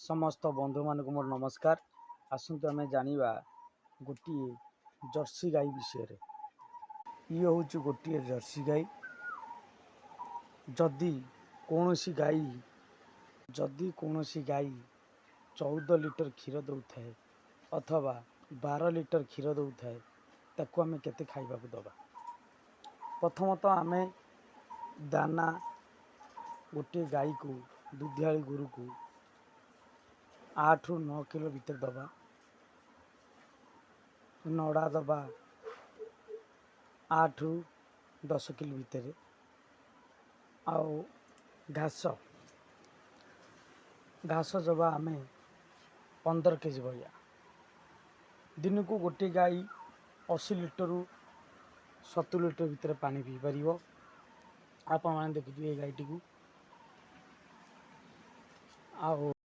ସମସ୍ତ ବନ୍ଧୁମାନଙ୍କୁ ମୋର ନମସ୍କାର। ଆସନ୍ତୁ ଆମେ ଜାଣିବା ଗୋଟିଏ ଜର୍ସି ଗାଈ ବିଷୟରେ। ଇଏ ହେଉଛି ଗୋଟିଏ ଜର୍ସି ଗାଈ। ଯଦି କୌଣସି ଗାଈ ଯଦି କୌଣସି ଗାଈ 14 ଲିଟର କ୍ଷୀର ଦେଉଥାଏ ଅଥବା 12 ଲିଟର କ୍ଷୀର ଦେଉଥାଏ, ତାକୁ ଆମେ କେତେ ଖାଇବାକୁ ଦେବା? ପ୍ରଥମତଃ ଆମେ ଦାନା ଗୋଟିଏ ଗାଈକୁ, ଦୁଧିଆଳି ଗୋରୁକୁ 8ରୁ 9 କିଲୋ ଭିତରେ ଦେବା। ନଡ଼ା ଦେବା 8ରୁ 10 କିଲୋ ଭିତରେ ଆଉ ଘାସ ଦେବା ଆମେ 15 କେଜି ଭଳିଆ। ଦିନକୁ ଗୋଟିଏ ଗାଈ 80 ଲିଟରରୁ 70 ଲିଟର ଭିତରେ ପାଣି ପିଇପାରିବ। ଆପଣମାନେ ଦେଖୁଥିବେ ଏ ଗାଈଟିକୁ। ଆଉ